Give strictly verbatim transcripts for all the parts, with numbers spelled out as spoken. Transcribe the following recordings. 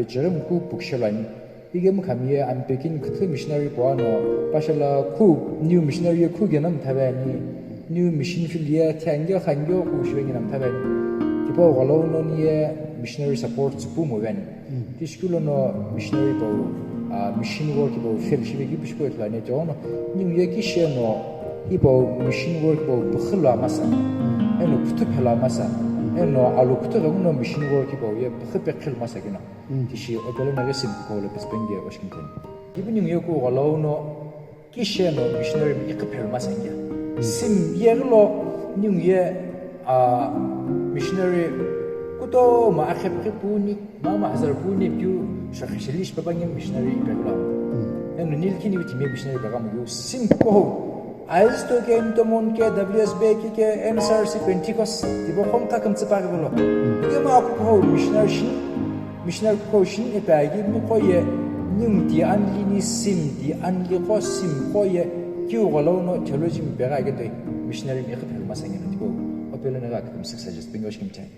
Jerem khu pukshelo ani. Ikemu khami ye Ampekini küthü missionary puano, pashala khu new missionary ye khu gena mthabe ani. New mission field ye thiangyo khangyo khu shive ngena mthabe ani. Tipau ghalauno ni ye missionary support tsüpu mo ani. Tishikulono missionary pau, ah, mission work pau fail shive ki pishiko ithulu ani tono. Ningu ye kisheno hipau mission work pau pükhülo amasa. Eno kuthu phelo amasa. Eno alu kuthu ghenguno mission work pau ye pükhü pekhil masa kino. Tishi opelo naghi sim kukuhou lo pitsüpeni ke oshikimtheni. Ipi ningu ye kughalauno kisheno missionary mi iqhiphelu masengya. Sim yeghi lo ningu ye, ah, missionary kutomo akhepkhe puni, mama hazar puni piu shakhi sheli shipapa nge missionary ipeghi lo. Eno nilkini uti me missionary peghi amu yu sim kukuhou. Aizuto ke, Ntomon ke, W S B ke, N S R C, Pentecost, tibo khom kaküm tsüpaghi bolo. Ikemu akukuhou missionary shin, missionary kukuhou shin ipi aghi muqo ye, ningu ti anli ni sim ti anli qo sim qo ye, kiu ghalauno theology mi peghi aghi toi, missionary mi iqhiphelu masengya no tibo, opelo naghi aküküm success just bingo shikimtheni.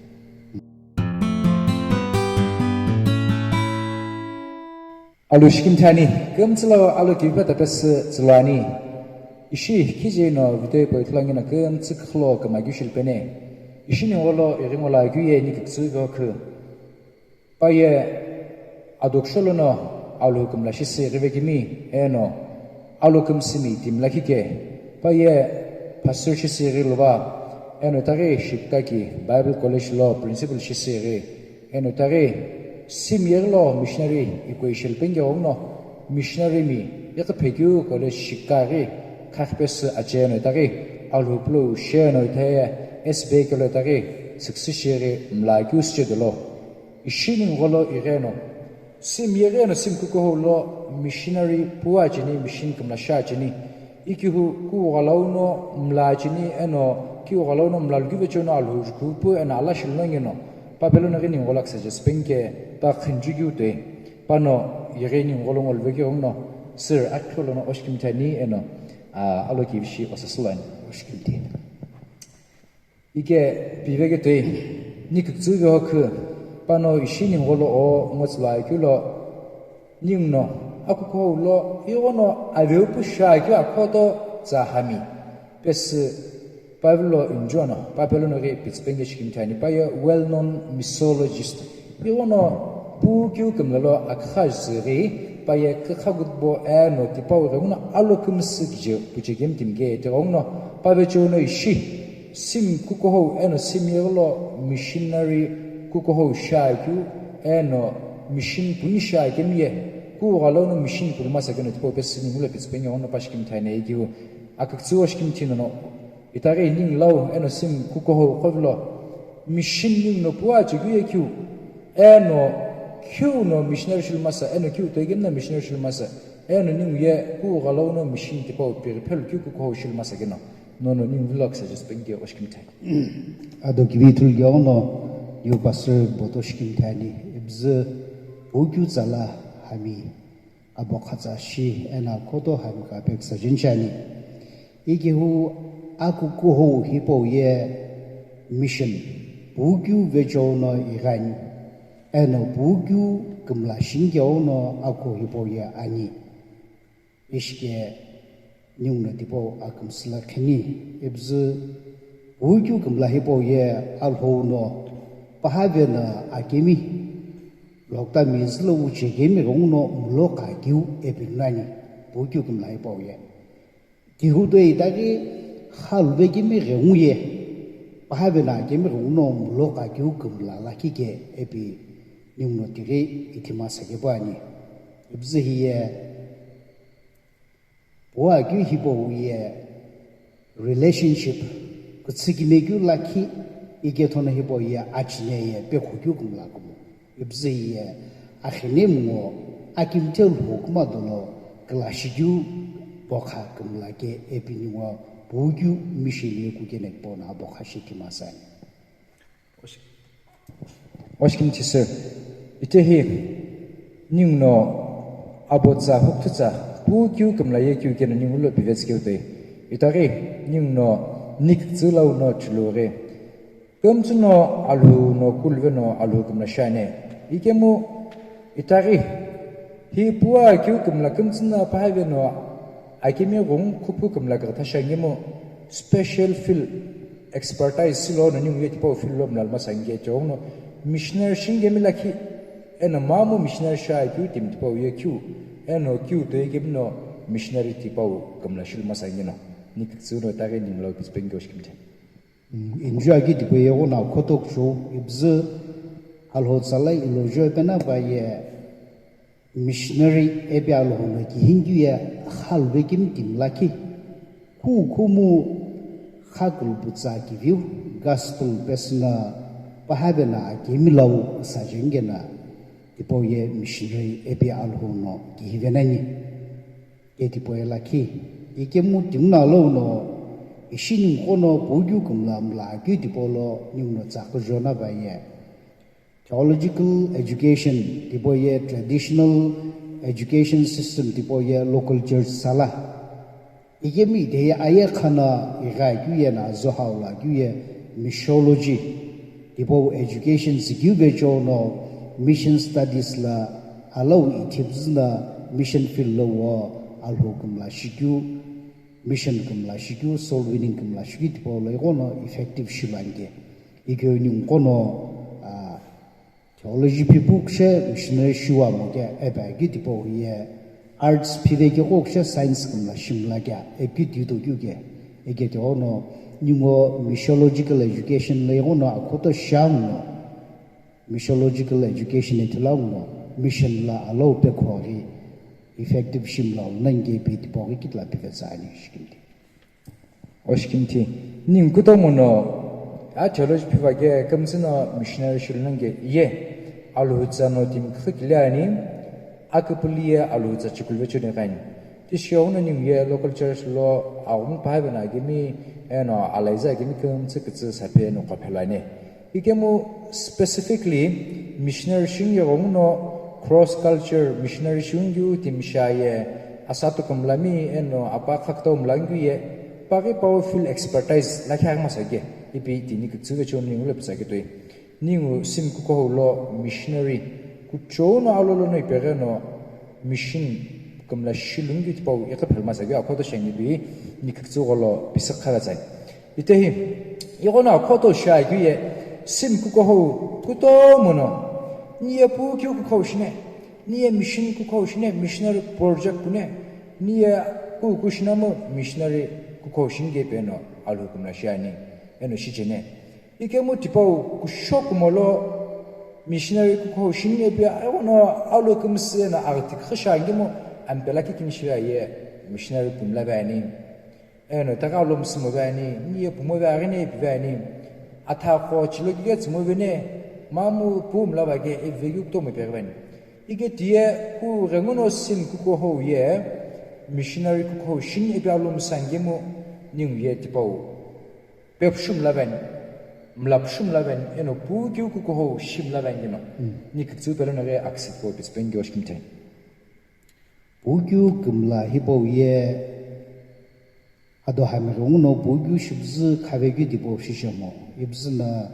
Alu shikimtheni, kümtsü lo alu kivipe tapesü tsülu ani. Ishi khije no video hipau ithulu angino kümtsü khilo kümaghi shilupeni. Ishi ningu lo ighi ngo lo akeu ye ni küktsü gho khu. Pa ye adoksho lono alu kümla shisi ghive kimi eno alu kümsümi timla khike. Pa ye pastor shisi ghi luva eno itaghi Shikaki Bible College lo principal shisi ghi. Eno itaghi sim yeghi lo missionary equation penge ghenguno missionary mi iqhiphekeu college Shikaghi khakhi pesü ache eno itaghi Alhou pulo sheno ithaghi S B kelo itaghi süküsü shighi mla keu süche dolo. Ishi ningu lo igheno sim yeghi eno sim kukuhou lo missionary puwa cheni mission kümla sha cheni. Ikihu kughalauno mla cheni eno kughalauno mla lukive chono Alhou jukupu eno ala shilno ngeno. Pa pelo naghi ningu lo aküsa jespenke pa khinju kiu toi. Pano yeghi ningu lo ngolve ki ghenguno sir akhu lono oshikimtheni eno, ah, alo kivishi osasülani oshikimtheni. Ike piveke toi, ni küktsü ve hokhu, pano ishi ningu lo o ngotsülu akeu lo, ninguno akukuhou lo, ighono aveu pu sha akeu akhoto tsa hami, pesü Bible lo injono, Bible no ghi pitsüpenge shikimtheni, pa ye well known missiologist, ighono pukeu kümla lo akha jüzü ghi, pa ye kükha gutbo eno tipau ghenguno alo kümsü kije puche kemi timike, tighenguno, pa vecheo no ishi, Sim kukuhou eno sim yeghi lo missionary kukuhou sha keu eno mission puni sha kemi ye kughalauno mission puni masa keno tipau pesü ningu lo pitsüpenge ono pa shikimtheni ye kiu aküktsü oshikimthi nono itaghi ningu lau eno sim kukuhou qovilo mission ninguno puwa chekeu ye kiu eno kiu no missionary shilu masa eno kiu toi kemi no missionary shilu masa eno ningu ye kughalauno mission tipau pighi phelu keu kukuhou shilu masa keno. Nono ningu vlog suggest penge oshikimtheni. Ado kivi ithulu ghenguno, yu pastor boto shikimtheni, ibzü pukeu tsala hami, abo khatsa shi, eno akhoto hami ka pek sajin shani. Ikihu akukuhou hipau ye mission, pukeu vecheo no ighani, eno pukeu kümla shingeo no aku hipau ye ani. Ishike ninguno tipau akümsüla khini, ibzü pukeu kümla hipau ye Alhou no pahave no akemi, lokta mizü lo uche kemi ghenguno mulo qa keu ipi nani, pukeu kümla hipau ye. Tihu toi itaghi khaluve kemi ghengu ye, pahave no akemi ghenguno mulo qa keu kümla lakhi ke ipi ninguno tighi ithima sakepu ani. Ibzü hiye Puakeu hipau ye relationship kütsükimekeu lakhi, ikethono hipau ye achine ye pekhukeu kümla kumo. Ibzü ye akhine mungo akimthe lho kuma dolo külashidiu bokha kümla ke ipi ningu puakeu mission ye kukene pono abokha shi timasani. Oshikimthi sir, itehi ninguno abotsa hukthutsa pu kiu kümla ye kiu keno ningulo pivetsü keu toi. Itaghi ninguno nikütsü launo chulughi. Kümtsüno alhou no kuluveno alhou kümla shiani. Ikemu Itaghi, hi puakeu kümla kümtsü no pahave no akemi ghungu khuphu kümla kükha thashi angemu special field expertise silo no ningu ye tipau field lo mlalo masa ange chou no missionary shingemi lakhi eno mamu missionary shiakeu timi tipau ye keu eno keu toi kemi no missionary tipau kümla shilu masa ange no ni küktsü no itaghi ningu lo pitsü pengeo shikimte. Injuakeu tipau ye ighono akhoto kuchou, ipüzü Alhou tsala ilojo epena pa ye missionary ipi Alhou no kihingikeu ye khaluvekemi timi lakhi, khu khumu khakuluputsa kiviu gospel pesü no pahave no akemi lau sa jengena tipau ye missionary ipi Alhou no kihive nani. Ke tipau ye lakhi, ikemu timi no alou no ishi ningu ighono puakeu kümla mlakeu tipau lo ningu no tsaqü jona pa ye theological education tipau ye traditional education system tipau ye local church sala. Ikemu itehi aye khana ighi akeu ye no azo hau lo akeu ye missiology tipau education sikeu vecheo no mission studies lo alou ithipüzü no mission field lo wo Alhou kümla shikeu, mission kümla shikeu, soul winning kümla shikeu tipau lo ighono effective shilu ange. Ikeu ningu ighono, ah, theology phi pu kushe, missionary shiwamo ke, ipi akeu tipau ye arts phivekeu kushe, science kümla shimla ke, ipi keu tito keu ke. Ike tighono ningu missiological education lo ighono akhoto shiaghuno, missiological education ithulu aghuno mission lo alou pekhoghi effective shimla lo nani ke ipi tipau ghi kitila pivetsü ani shikimti. Oshikimthi, ningu kutomo no, a theology phiva ke kümtsü no missionary shilu nani ke ye, Alhou tsa no timi kükhi kile ani, aküpüli ye Alhou tsa chikulu vecheo ni kani. Tishi ighono ningu ye local church lo aghungu pahave no akemi, eno alaiza akemi kümtsü kütsü sape no qaphelani. Ikemu specifically missionary shingi ghenguno cross culture missionary shingikeu timi shiaye, asatu kümlami eno apa khakütau mlangikeu ye, paghi powerful expertise lakhi aghi masa ke, ipi tini küktsü vecheo ningu lo pitsü akeu toi. Ningu simu kukuhou lo missionary kuchou no alolo no ipeghi no mission kümla shilu ngi tipau iqapheli masa ke akhoto shiani ipi ni küktsü gholo pisi khaghatsani. Itehi, ighono akhoto shiakeu ye, simu kukuhou kutomo no, ni ye puakeu kukuhou shine, ni ye mission kukuhou shine, missionary project pune, ni ye kuku shinamu missionary kukuhou shini ke ipi eno Alhou kümla shiani, eno shicheni. Ikemu tipau kusho kumo lo missionary kukuhou shini ipi ighono Alhou kümsü eno aghiti kükhi shiani kemu ampela kikini shiaye missionary pumla vani. Eno, itaghi Alhou msümo vani, ni ye pumo vaghi ni ipi vani. Athaqo chilo kike tsümo veni, mamu pu mla va ke ivekeu kutomo ipeghi vani. Ike tiye kughenguno simu kukuhou ye, missionary kukuhou shini ipi Alhou msangemu ningu ye tipau pepushu mla vani, mlapushu mla vani, eno puakeu kukuhou shi mla vani keno. Mm. Ni küktsü pelo no ghi akisi tipau pitsü pengeo shikimthi. Puakeu kümla hipau ye, ado hamighenguno puakeu shipüzü khavekeu tipau shishemo, ipüzü no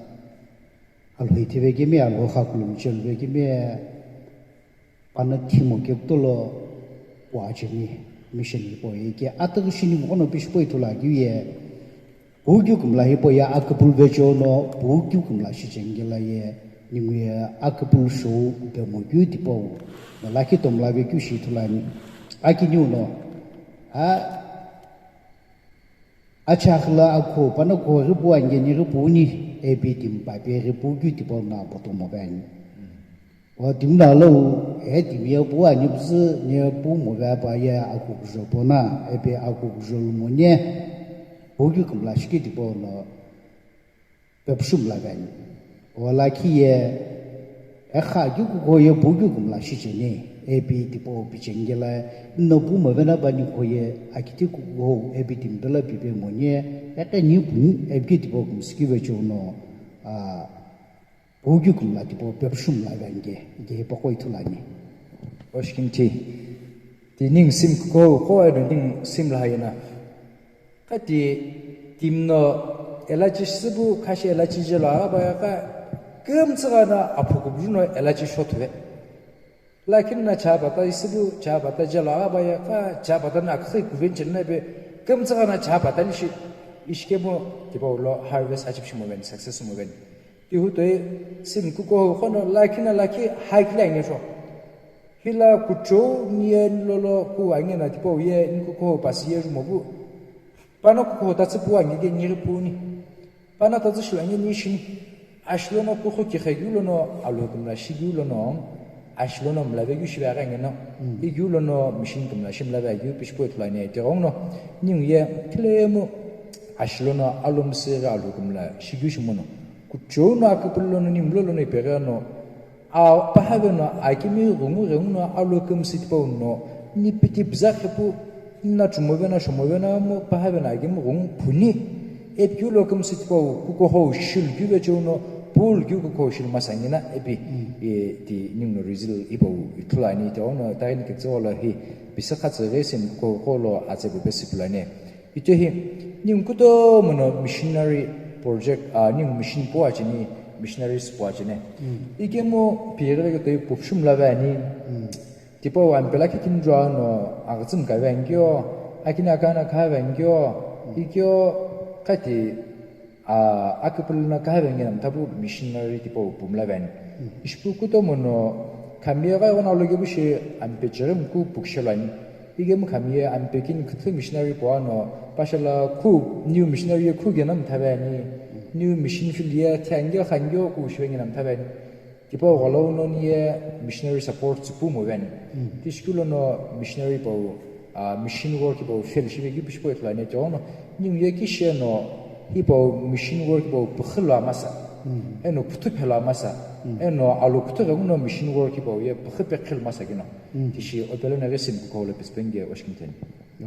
Alhou ithivekemi, Alhou khakulumi cheluvekemi, pano thimo kekutolo puacheni mission hipau ye ke atughu shini ighono pishipo ithulu akeu ye, puakeu kümla hipau ye aküpülu vecheo no puakeu kümla shicheni kela ye, ningu ye aküpülu shou pemokeu tipau no lakhi tomla vekeu shi ithulu ani. Akiniu no, a, achakhila akhu pano kughi pu ange ni ghi pu ni, ipi timi pape ghi puakeu tipau no apotomo vani. O timi no alou, e timi ye pu ani püzü, ni ye pu move pa ye akukujo pona, ipi akukujo lumoni, puakeu kümla shikeu tipau no pepushu mla vani. O lakhi ye, e khakeu kukuhou ye puakeu kümla shicheni, ipi tipau picheni kela, no pu move na pa ni kuhou ye, akiti kukuhou, ipi timi pelo pipe moni, e keni pu ni, ipi tipau kümsü keu vecheo no, a, puakeu kümla tipau pepushu mla vani ke, ike hipaqo ithulu ani. Oshikimthi. Ti ningu simu kukuhou qo eno ningu simu lahayena. Kati timi no elachi shipu khashi elachi jelo agha pa ya kha kümtsü gha no aphukupu no elachi shothuve. Lakhi na chapata isibu, chapata jalo aghabaye, kha chapata na akhi kuven chilina be, kümtsü ghana chapata lishi, ishikemu tipau lo harvest achieve shimoven, success shimoven. Tihu toi sim kuko hono lakhi na lakhi high line sho. Hila kuchou niye nilolo ku ange na tipau ye nikuko pasi ye rumobu. Pano kuko tatsi pu ange ke niri puni. Pano tatsi shu ange ni shini. Ashilono kuko kikhe yulono alo kumla shigi ulono. Ashilono mlave yu shibe agha ngeno. Igi ulono machine kumla shimlave yu pishpo itlane tirongno. Ningu ye kilemu ashilono alo msiri alo kumla shigi shimono. Kuchou no akupullono ni mlolono ipeghe no, a, pahave no akimi ghungu ghenguno alo kümsü tipau no, ni piti bza khepu, na chumove na shumove na mo pahave no akimi ghungu phuni, epi lo kümsü tipau kukoho shil kyu vecheu no, pul kyu kukoho shil masangina epi, e, ti ninguno result ipau ithulu ani, ti ono taini ketsewala hi, pisi khatsü ghi sim kukoho lo atse bube sipulane. Ito hi, ningu kutomo no missionary project, a, ningu mission pu acheni, missionaries pu acheni. Ikemu pighi veketoi pupshum lave ani. Tipau ampela kikini jua no agütsüm kave angio, akini akana kave angio, ikio kati, a, akupulu no kave angina mthapu missionary tipau pumlave ani. Ishipu kutomo no, kamiye ghi ono alokepu shi ampe chirem ku pukshelo ani. Ikemu khami ye ampe kini küthü missionary puano, pashala khu, new missionary ye khu gena mthabe ani, new mission field ye thiangyo khangyo ku shibe ngena mthabe ani. Tipau gholo uno ni ye missionary support tsupu mo ani. Tishikulo no missionary pau, a, mission work pau fail shibe ki pishpo itlane tono, ningu ye kishe no, hipau mission work pau pükhülo amasa. Eno puthu phelo amasa. Eno alo kuthu ghenguno mission work pau ye pükhü pekhil masa kino. Tishi opelo na ghi sim kukoho lo pisipeni ke oshikimteni.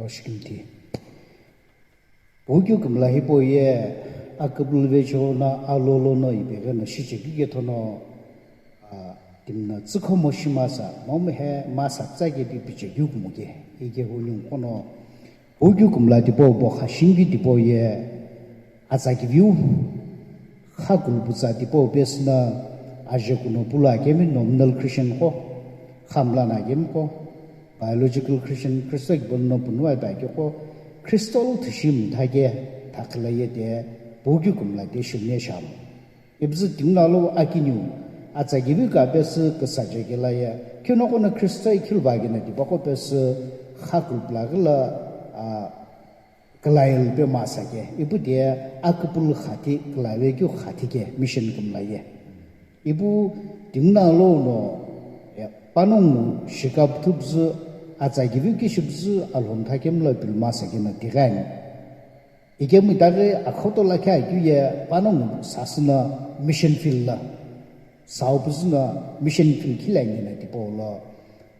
Oshikimti. Pukyu kümla hipau ye akupulu vecheo no alolo no ipeghe no shichekike thono, a, timna tsükhomo shimasa, momu he masa tsake pi pichekeu kumoke. Ike hu ningu kono pukyu kümla tipau bo khashimbi tipau ye atsa kiviu. Kha kuluputsa tipau pesü na aje kuno pulu akemi nominal Christian qo, kha mlana akemi qo, biological Christian, Kristo kibono no punua ipi ake qo, Kristo lo thushi mtha ke thakhala ye te, pukyu kümla te shimne shamo. Ipuzü tinguna lo akiniu, atsa kiviu ka pesü küsa je kela ye, kino kono Kristo ikhilu ba kena tipaqo pesü kha kulupula ghila, a, Kalail pe masa ke, ipu tiye akupulu khati, kalave keu khati ke, mission kümla ye. Ipu tinguna lo no, e, panongu shikapüthü püzü, atsa kiviu kishipüzü, alhomtha kemla pili masa ke no tighi ani. Ikemu itaghi akhoto lakhi akeu ye panongu sasü no mission field la. Sao püzü no mission field khilani na tipau lo,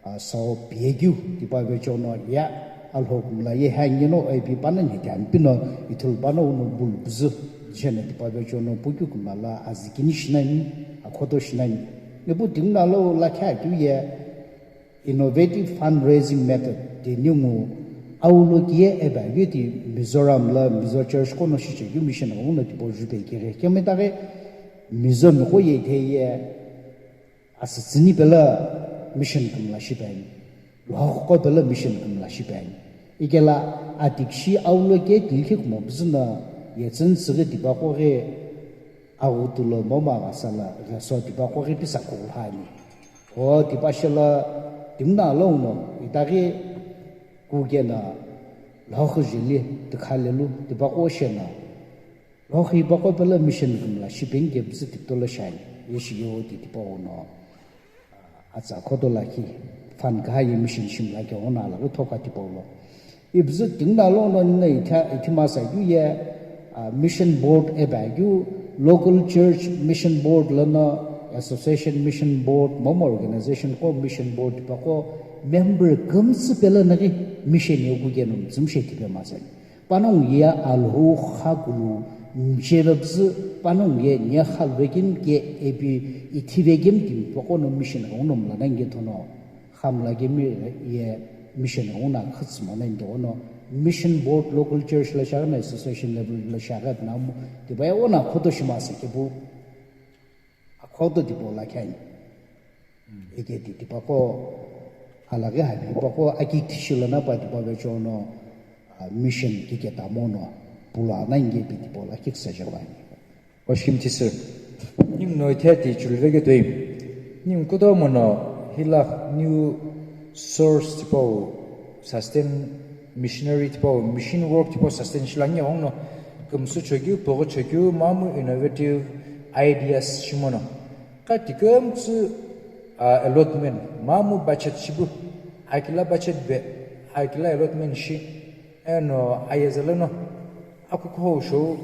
a, sao piyekeu tipau vecheo no ya, Alhou kümla ye hangino ipi panongu hiti ampino ithulu panongu no bulu püzü, jeno tipau vecheo no pukyu kümla la azükini shinani, akhoto shinani. Ipu tinguna lo lakhi akeu ye innovative fundraising method ti ningu aulo kiye ipi akeu ti Mizoram la Mizo church qo no shichekeu mission ghenguno tipau jupe kighi. Kemu itaghi Mizo miqo ye itheye asütsüni pelo mission kümla shipe ani, lhokhu qo pelo mission kümla shipe ani. Ikela atikshi aulo ke tilkhi kumo püzü no yetsüni tsüghi tipaqo ghi aghutu lo momu aghasa lo gheso tipaqo ghi pisa kughu ani. O tipashelo tinguna lo uno itaghi kukeno lhokhu jeli tikha lelu tipaqo sheno Lhokhu ipaqo pelo mission kümla shipeni ke püzü tiptolo shiani. Ishi yo ti tipau no, a, atsa khoto lakhi, fund kaha ye mission shimla ke ono alaghi thoka tipau lo. Ipüzü tinguna lo no nino itha, ithi masa keu ye, a, mission board ipi akeu, local church mission board lono, association mission board, momu organization qo mission board ipaqo member kümtsü pelo naghi mission ye kukeno mütsümshe tipe masa. Panongu ye Alhou kha kulu mchebe püzü, panongu ye nye kha luvekemi ke ipi ithivekemi timi paqo no mission ghenguno mlana nge thono, kha mlakemi ye mission ghenguno akhütsü mona nge thono, mission board local church lo shiaghi na association level lo shiaghi na mu, tipau ye ono akhoto shimasa kepu, akhoto tipau lakhi ani. Ike ti tipaqo alaghi hami tipaqo aki tishi lono pa tipa vecho no, ah, mission kike tamo no pula na inge pi tipaqo lakhi kusajabani. Oshimti sir. Ningu no ithia ti chuluveke toi. Ningu kutomo no hila new source tipau sustain missionary tipau mission work tipau sustain shilangi ong no kümsü chokeu, pogho chokeu, mamu innovative ideas shimono. Ka tikümtsü, ah, allotment, mamu budget shipu, akila budget be, akila allotment shi, eno ayezaleno, akukuhou shou,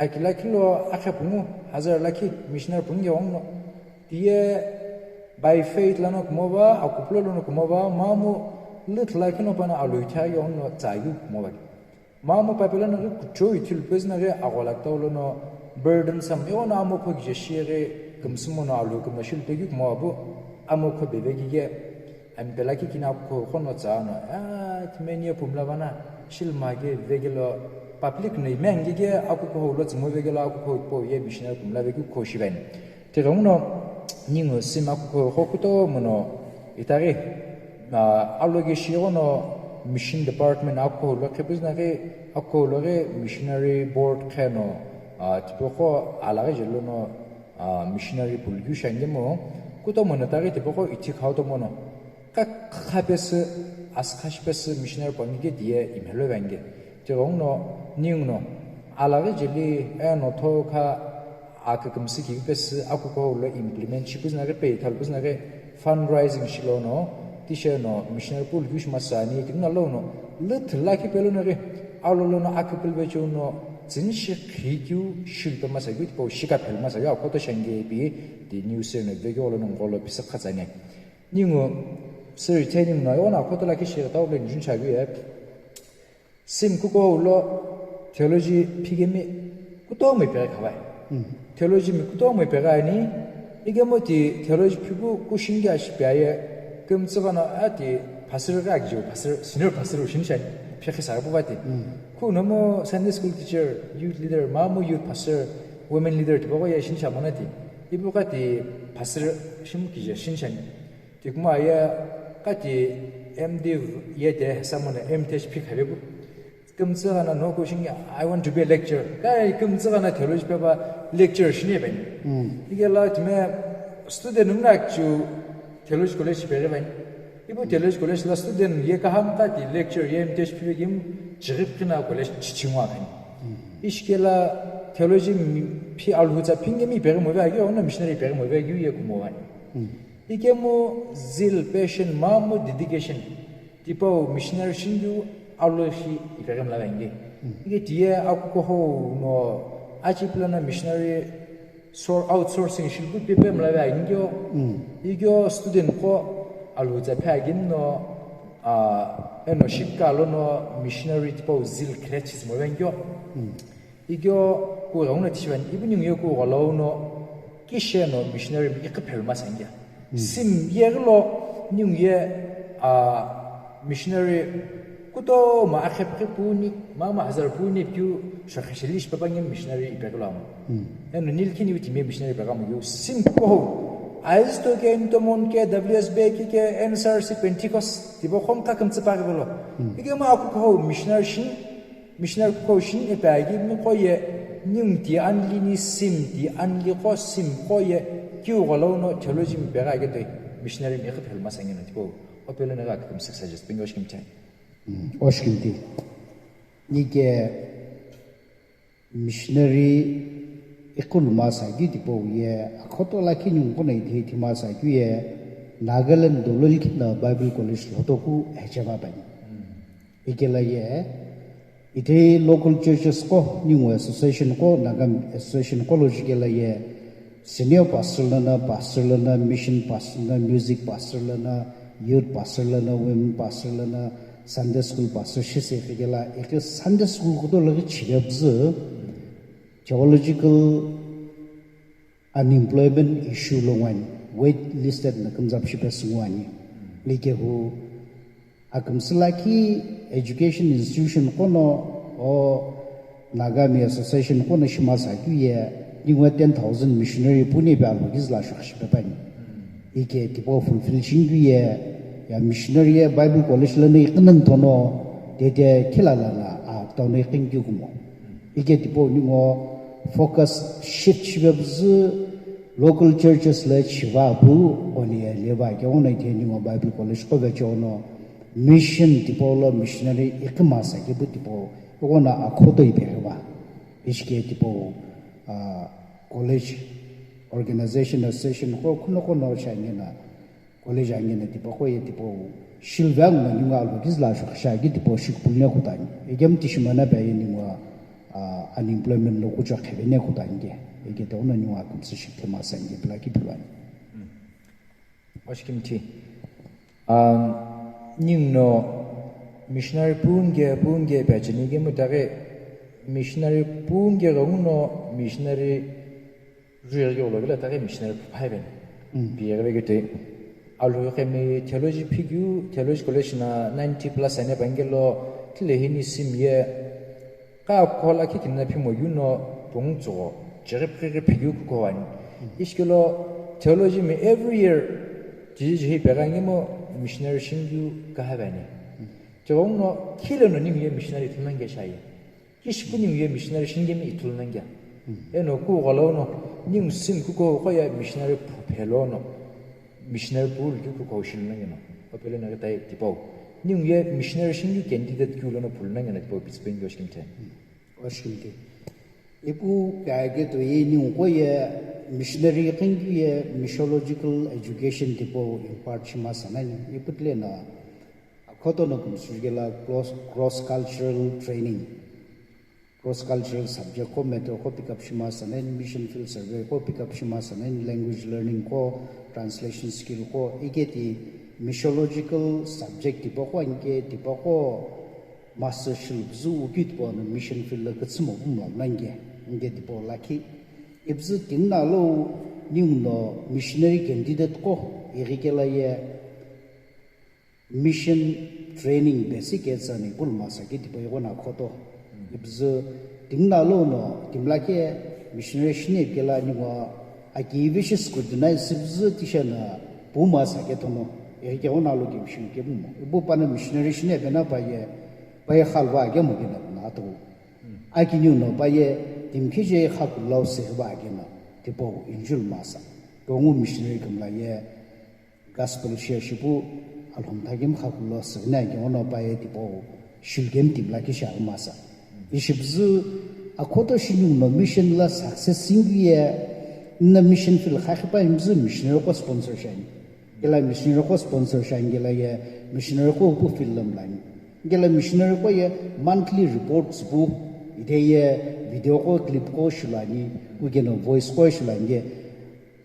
akila kilo akhe pungu, hazar lakhi, missionary pungu ye ongno. Tiye by faith lano kumova, akupulo lano kumova, mamu lüthlakino pana alui thai ongno tsayu kumova. Mamu papelano ghi kuchou ithulu pezüna ghi aghola taulono burdensome, eono amo kho kije shighe kümsümo no alhou kümla shilu peghi kumo abu, amo kho beveghi ghe, ami pelaki kina akukho khono tsa no, ah, timeni ye pumla vana, shilma ghe vegelo, public no ime angi ghe akukho lo tsimo vegelo akukho po ye missionary pumla veghi kho shiveni. Tighenguno, ningu sima kukuhou kutomo no itaghi, ah, aloge shighono mission department akuhou lo qhipuzu naghi, akuhou lo ghi missionary board kheno, ah, tipaqo alaghi jelo no, ah, missionary pulukeu shangemo, kutomo no taghi tipaqo ithi khau tomo no. Ka kha pesü, askhash pesü missionary pangi ke diye imhelo vange. Tighenguno, ninguno, alaghi jeli, eno thokha, akükümsü kivi pesü, akukuhou lo implement shipüzü naghi pe, ithalpüzü naghi fundraising shilono, tisheno, missionary pulukeu shimasani, tighenguno lono, lüthlaki pelo naghi, alolono aküpülü vecheuno, tsünshi khikeu, shilpe masa keu, tipau shika phel masa keu, akoto shange pi, ti new sir no vekeu olono ngolo pisa khatsani. Ningu, sir, itheni ningu no, eono akhoto lakhi shi tau le njun chaghi ye. Sim kukuhou lo theology phikemi kutomo ipeghi khavai. Theology mi kutomo ipeghi ani, ikemu ti theology phipu kushingi ashi pi aye, kümtsü vano ati pastor ghi akijeu, pastor, senior pastor shinishani, phikhi sarapu vati. Kunomu Sunday school teacher, youth leader, mamu youth pastor, women leader tipaqo ye shinishamona ti, ipu kha ti pastor shimu kije shinishani. Tikuma ye kati M.Div ye de samona M.Th phi khavepu. Kümtsü ghana no question, "I want to be a lecturer." Ka kümtsü ghana theology pepa lecturer shini bani. Ike la time student mna chu theology college pere bani. Ipu theology college la student ye kaham kati lecturer ye M.Th phi vegim chighi phina college chichingwa bani. Ishke la theology mi-, phi alhutsa phingemi pere mo vegyo, ona missionary pere mo vegyo ye kumo bani. Ikemu zeal, passion, mamu dedication. Tipau missionary shindu aloshi ipeghi mla vange. Ike tiye akukuhou no achi pilana missionary sor-, outsourcing shilku pepe mla vangyo. Ikyo student ko alhutsa phagin no, ah, eno shikka lono missionary tipau zeal create mo vangyo. Ikyo kughenguno tishivani, ipu ningu ye kugholau no, kisheno missionary mi iqhiphelu masangya. Sim ye ghilo ningu ye, ah, missionary kutomo akhepkhe puni, mama hazar puni piu, shokhesheli shipepange missionary ipeghi lo amo. Eno nilkhini uti me missionary ipeghi amo yu, sim kuhou. Aizuto ke, Newton Moon ke, W S B ke, N S R C, Pentecost, tibo khom kakümtsü paghi velo. Ikemu akukuhou missionary shin, Missionary kukuhou shini ipi aghi miqo ye, ningu ti anli ni sim ti anli qo sim qo ye, kiu gholau no theology mi peghi aghi toi, missionary mi iqhiphelu masangeno tipau, opelo naghi akükümsü suggest pingi oshikimthi. Oshikimthi. Nike missionary iqulu masa keu tipau ye, akhoto lakhi ningu qo no ithi ithi masa keu ye, Nagaland dolo likhi na Bible College lotoku hecheva bani. Ikela ye, ithe local churches qo, ningu association qo, Naga association qo lo jikela ye, senior pastor lono, pastor lono, mission pastor lono, music pastor lono, youth pastor lono, women pastor lono, Sunday school pastor shise ikela, ikhe Sunday school kutomo lo ghi chile bzü, theological unemployment issue lo ngwani, wait listed na kümzap shipe sungwani. Likehu akümsü lakhi education institution qo no, o Nagami Association qo no shimasa keu ye, ningu ten thousand missionary puni pe alhukizü la shokhi shipe pani. Ike tipau fulfill shinikeu ye, ya missionary ye Bible College lono iqinani thono, tete khilala na, a, tono iqini keu kumo. Ike tipau ninguno focus shift shive püzü local churches lo chiva pu, one ye leva ke ono ite ninguno Bible College qo veche ono mission tipau lo missionary iqi masa ke pu tipau, ono akhoto ipe va. Ishi ke tipau, a, college organization association qo khuno qono shangena, college angena tipaqo ye tipau shilvang na ninguno alo kizla shu khasha ki tipau shikpul ne kutani. Egem tishimana ba ye ninguno, a, unemployment lo kucho khebe ne kutani ke. Ege to no ninguno akum se shikte masa nge pla ki pilani. Oshikimthi. Um, ninguno missionary punge, punge pachini ke mutare missionary punge ronguno missionary rüyaghi olo gila tare missionary phaiben. Mm. Piyere vegete. Alu kemi theology phigyu, theology college na ninety plus ane bangelo, tile hini simye. Ka kola ki kinna phimo yuno pung tsugo, jere phighi phighi kuko wani. Mm. Ishkilo theology mi every year, jiji jihi pega ngimo missionary shingyu kahabani. Mm. Tsugo no kilo no ningu ye missionary thumenge shaye. Kishi kuni ye missionary shingemi ithulu nangya. Mm. Eno ku galo no, ningu sim kuko koya missionary phelo no, missionary pulu kuko shil nangya no. Opele na tai tipau. Ningu ye missionary shingi candidate ku lono pulu nangya na tipau Pittsburgh yoshkimte. Mm. Oshkimte. Ipu kage to ye ningu koye missionary kingi ye missiological education tipau impart shima sanani. Ipu tle na Akhoto no kumsujela cross, cross cultural training. Cross cultural subject ko matter ko pick up shima sanen, mission field survey ko pick up shima sanen, language learning ko, translation skill ko, ike ti missiological subject tipaqo anke tipaqo master shilbzu uki tipaqo no mission field la kutsimo umla nange, nge tipaqo laki. Ibzu tingna lo ningu no missionary candidate ko, irikela ye, Mission training basic etsani kulma saki tipau ighono akhoto. Ibzu tingna lono timlake missionary shini kela ningo aki ivi shi scrutinize sibzu tisha na puma sake tono. Eri ke ona lo ke mission ke bumo. Ibu pana missionary shini pena paye, paye khalva ke mo kena na to. Aki niu no paye timkhije khakulau se ba ke na tipau injul masa. Tongu missionary kumla ye Gospel share shipu alhom thagim khakulo sivna ke ono paye tipau shilgem timla ki shagmasa. Ishibzu akhoto shinung no mission la success singye na mission field khakhipa himzu missionary ko sponsor shani. Kela missionary ko sponsor shani kela ye missionary ko pu field lam lani. Kela missionary ko ye monthly reports bu ide ye video ko clip ko shulani, ugeno voice ko shulani ye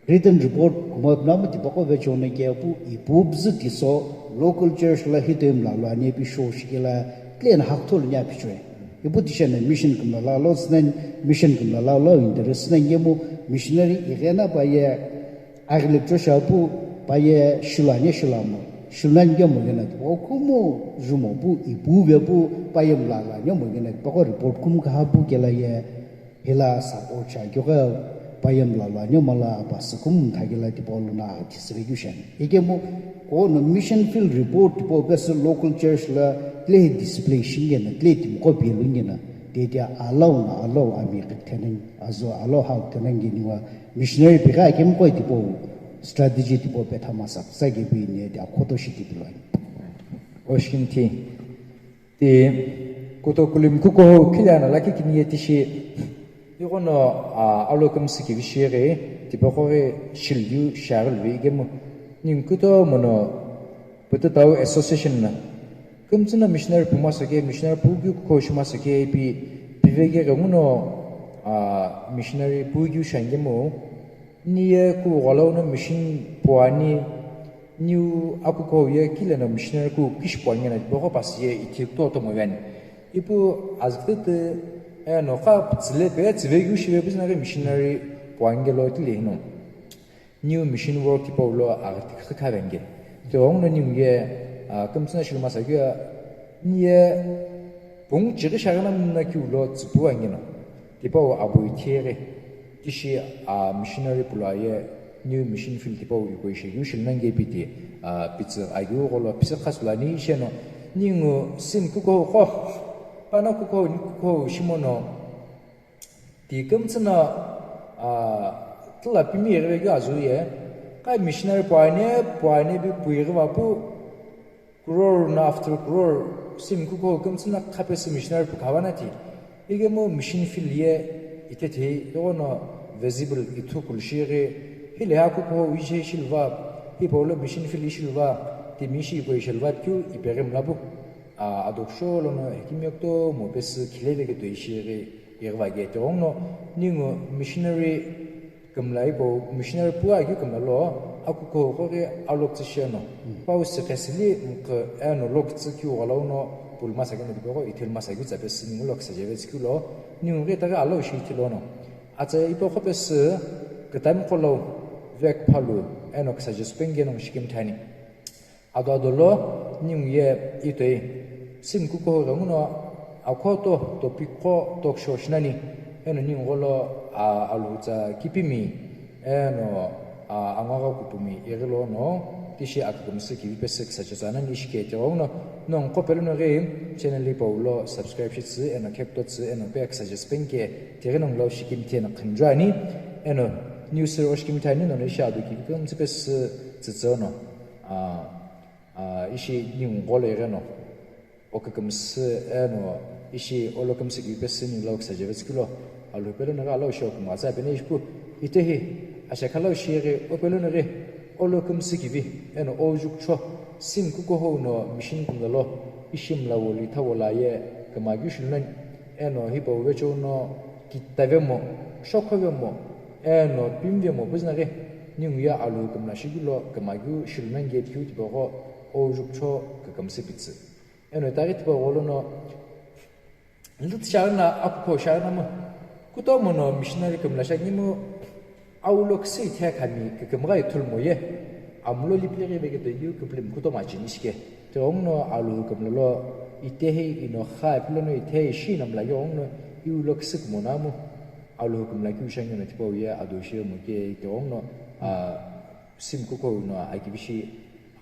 Written report kumapnamo tipaqo vecheo no kepu ipu bzü tiso local church la hitoimla lo ani pi shoshi kela clean hakthol nya pichwe. Ipu tishane mission kumla la lo snen mission kumla la lo interest snen yemu missionary igena paye aghile chosha pu paye shulanye shulamo shulan yemu gena tipaqo kumu jumo pu ipu ve pu paye mla la yemu gena tipaqo report kum kaha pu kela ye Hila support shiaghi ghi paye mla lo ani mala pasü kumu thaghi la tipau lono aghi thisüve keu shiani. Ikemu kuno mission field report tipau pesü local church la tilehi display shingena, tilehi timiqo piyelu ngena, tete allow na allow ami qhitheneng, azo allow hau teneng geniwa missionary pighi akemu koi tipau strategy tipau pethama saksa kepu ine ti akhoto shi tipiloi. Oshkimthi. Ti kutokulim kuko khilana lakhi kini ye tishi. Ighono, a, alo kümsü kivi shighi, tipaqo ghi shilyu shaghi lvi igemu. Ning kutomo no Pütütau Association na. Kümtsü no missionary puma soke, missionary pugyu kuko shima soke, pi, piveghi ghenguno, a, missionary pugyu shangemu. Niye ku ghalauno mission puani, niu akuko ye kileno missionary ku kishi puani na bogho pasi ye iti kutomo veni. Ipu azkütü, eh, no kha tsile pe tsile yu shive business missionary puani lo tile hino. Niu mission work tipau lo agti khakha venge. Te ong no niu ye, ah, kümtsü na shilma sa kya, niye pung chiri shagana mna kiu lo tsipu angino. Tipau abu ithiere. Tishi, a, missionary pula ye New mission field tipau ikoi shikeu shilunani ke piti, ah, pitsü aghiu gholo pisi khasula ni sheno, ningu sim kukuhou qo, pana kukuhou ni kukuhou shimono, ti kümtsü no, ah, tila pimi ighive keu azü ye, ka missionary puane, puane bi pui ighiva pu, crore na after crore, sim kukuhou kümtsü no khapesü missionary pu khavana ti. Ikemu mission field ye ithe thei, ighono visible ithu kulushi ghi, hile ha kukuhou ishi shiluva, hipau lo mission field ishiluva, timi ishi ikoi shiluva keu ipeghi mlapu. A, adoksho lono hekimi yokto mo pesü khileve ke toi ishi ghi, ighiva ke tighono, ningu missionary kümla hipau missionary pu akeu kümla lo, akukuhou qo ghi aloktsü sheno. Mm. Pau siqesili mkü eno loktsü keu ghalauno pulma sakeno tipegho ithilma sakeu tsa pesü ningu loksa jevetsü keu lo, ningu ghi itaghi alou shi ithilono. Atsa ipe qo pesü kütami qo lo vek phalu eno küsa jesü pengeno shikimthani. Ado ado lo ningu ye itoi sim kukuhou ghenguno akhoto topic qo talk show shinani, eno ningu gholo, a, Alhou tsa kipimi, eno, a, angagha kupumi ighilono, tishi akükümsü kivi pesü küsa chesa nani ishi ke tighono, nongu qo pelono ghi channel hipau lo subscribe shitsü, eno khektotsü, eno pe küsa jesü pengike, tighi nongu lo shikimthi eno khunju ani, eno news sir oshikimthani, nono ishi ado kivi kümtsü pesü tsütsü ono. Ah, ah, ishi ningu gholo igheno, okükümsü eno, ishi olokümsü kivi pesü ningu lo küsa jevetsü keu lo, Alhou pelono ghi alou shi okümgha tsa pene ishi pu, itehi, ashekha lo shi ghi, o pelono ghi, olokümsü kivi, eno ojukucho, sim kukuhou no mission kümla lo, ishi mla woli tha wola ye, küma keu shilunani, eno hipau vecheo no, kitave mo, shokhuve mo, eno pimve mo, püzüna ghi, ningu ye Alhou kümla shikeu lo, küma keu shilunani ke keu tipegho, ojukucho kükümsü pitsü. Eno itaghi tipegho lono, lütü shaghi na, akukuhou shaghi na mu, kutomo no missionary kümla shaghi mu, aulo küsü ithia khami kükümgha ithulu mo ye, amulo lipili ghi veke toikeu küpülümi kutomo acheni shike. Tighono Alhou kümla lo, itehi ino kha ipulono itehi ishi namla yeghono, iulo küsü kumo namu, Alhou kümla keu shangino tipau ye ado shi mo ke tighono, a, sim kukuhou no akivishi,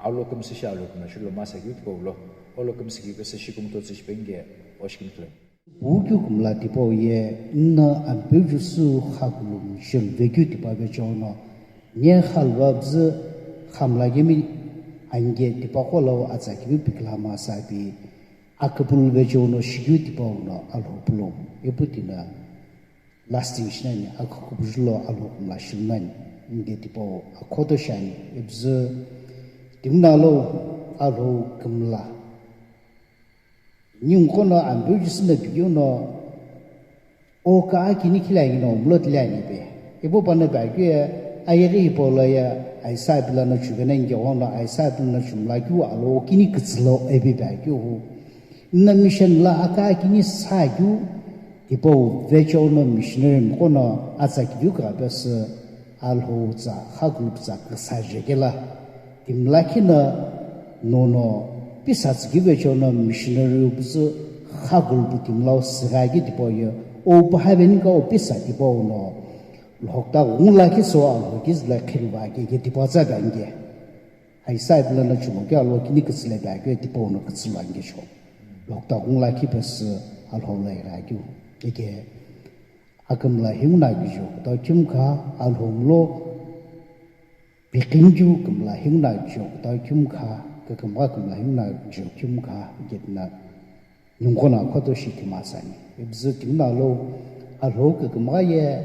alokümsü shi Alhou kümla shilo masa keu tipau lo, olokümsü kivi pesü shi kümtotsü shi pengike oshikimthani. Pu keu kümla tipau ye, nna ampeu jusu kha kulum shiluve keu tipa vecheo no, nye khaluva püzü khamla kemi anike tipa qo lo atsa kivi pikila masa pi, aküpülü vecheo no shikeu tipau no Alhou pulou, ipu tina lasting shinani, akükupuju lo Alhou kümla shilunani, nike tipau akhoto shiani, ipüzü timna lo Alhou kümla. Ningu qo no ampeu jusu no pikeu no, o ka akini khilani no mulo tiliani pe. Ipu pano pe akeu ye, ayeghi hipau lo ye, Isaiah pilo no chuvena inike ghono, Isaiah pilo no chumla keu alo kini kütsü lo ipi pe akeu hu. Nna mission lo aka akini sa keu, tipau vecheo no missionary mqo no atsa kivi kugha pesü, Alhou tsa, kha group tsa küsa jekela. Timi lakhi no, nono, pisa tsükeu vecheo no missionary püzü kha group timi lo sigha keu tipau ye, o paha veni ka o pisa tipau no, lhokta ghungu lakhi so Alhou kizü lo khiluva ke ke tipau tsa pe anike. Isaiah pilo no chumo keu alo kini kütsü lo pe akeu tipau no kütsü lo anike sho. Lhokta ghungu lakhi pesü Alhou lo igha keu. Ike akümla hingu no kije kütau kümkha, Alhou mulo pikimkeu kümla hingu no kije kütau kümkha, kükümgha kümla hingu no kije kümkha, ike tina ningu qo no akhoto shi timi sani. Ipüzü timi lo Alhou kükümgha ye,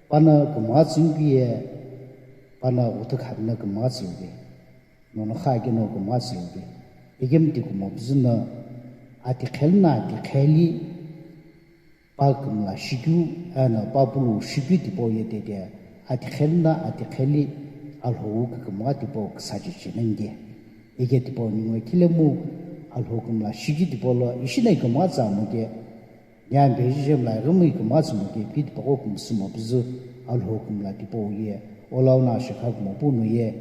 pana kümgha tsüngpi ye, pana ghuthu khamna kümgha tsüngpi. Nono kha keno kümgha tsüngpi. Ikemu ti kumo püzü no atiqheli no atiqheli, pa kümla shikeu, eno pa pulu shikeu tipau ye tete, atiqheli no atiqheli Alhou kükümgha tipau küsa cheche nani ke. Ike tipau ningu ye khilemu Alhou kümla shikeu tipau lo ishi no kümgha tsa mo ke. Nya beji je mla ghi mu kümgha tsa mo ke, pi tipaqo kümsü mo püzü Alhou kümla tipau ye, olau no ashekha kumo pu no ye,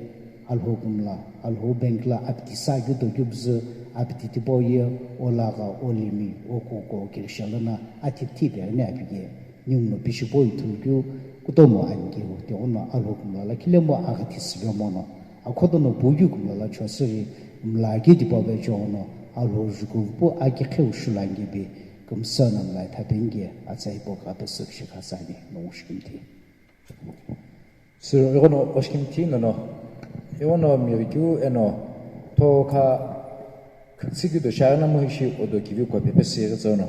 Alhou kümla, Alhou bank lo apiti sa keu tokeu püzü, apiti tipau ye, olagha, olimi, okoko, kirishalono, athipi thipi ani apike, ningu no pishipo ithulu keu, Kutomo ani keu, tighono Alhou kumla la khilemu aghi thisüvemo no, akhoto no puyu kumla la chosüri mla ke tipau ve choghono, Alhou jukuvupu aki kheu shulange bi, kümsü no mla thapenge, atsa hipau ka pesü shikhasani, nongu shikimthi. Sir, ighono oshikimthi nono, ighono mirikeu eno, tho kha, khütsükeu do shaghi na mohishi odo kivi ko pepe siri tsono.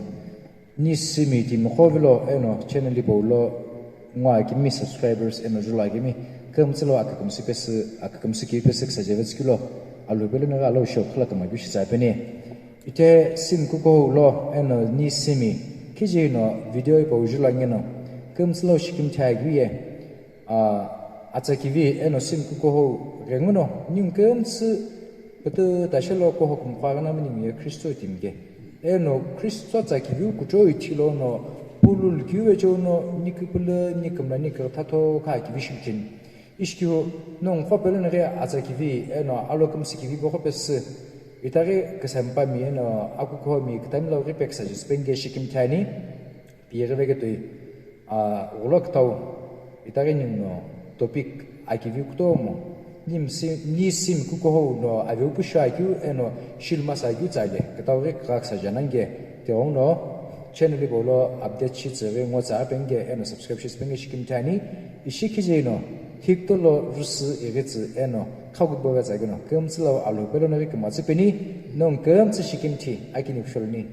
Ni simi timi qo vilo eno channel hipau lo ngo akimi subscribers eno julo akimi kümtsü lo akükümsü pesü, akükümsü kivi pesü kisa jeve tsükilo Alhou pelo nighi alo shokhu la kama keu shi tsa peni. Ithe simi kukuhou lo eno ni simi khiji no video hipau julo angeno kümtsü lo shikimthi akeu ye. A, atsa kivi eno simi kukuhou ghenguno ningu kümtsü pütü tashelo kuhou kumkha ghenami ningu ye Kristo timi ke. Eno Kristo atsa kiviu kuchou ithilo no pulu lukeu vecheo no ni kipulu, ni kümla, ni küküthatho kha kivi shicheni. Ishikeu nongu qo pelo nighi atsa kivi eno alo kümsü kivi bo qo pesü. Itaghi küsempami eno akukuhomi kütami lo ghi peksa jisipenge shikimthi ani. Piyeghi veketoi, a, ghulo kütau, itaghi ninguno topic akivi kutomo, ni msi-, ni simi kukuhou no aveu pusho akeu eno shilumasa akeu tsale, kütau ghi küksa janange, tighono channel hipau lo update shi tsüghi ngo tsa penge eno subscribe shi tsüpenge shikimthi ani, ishi khiji no, hikto lo rusü ighitsü eno, khakubo ghi tsakeno, kümtsü lo Alhou pelo nighi kümatsü peni, nongu kümtsü shikimthi, akini kusholoni.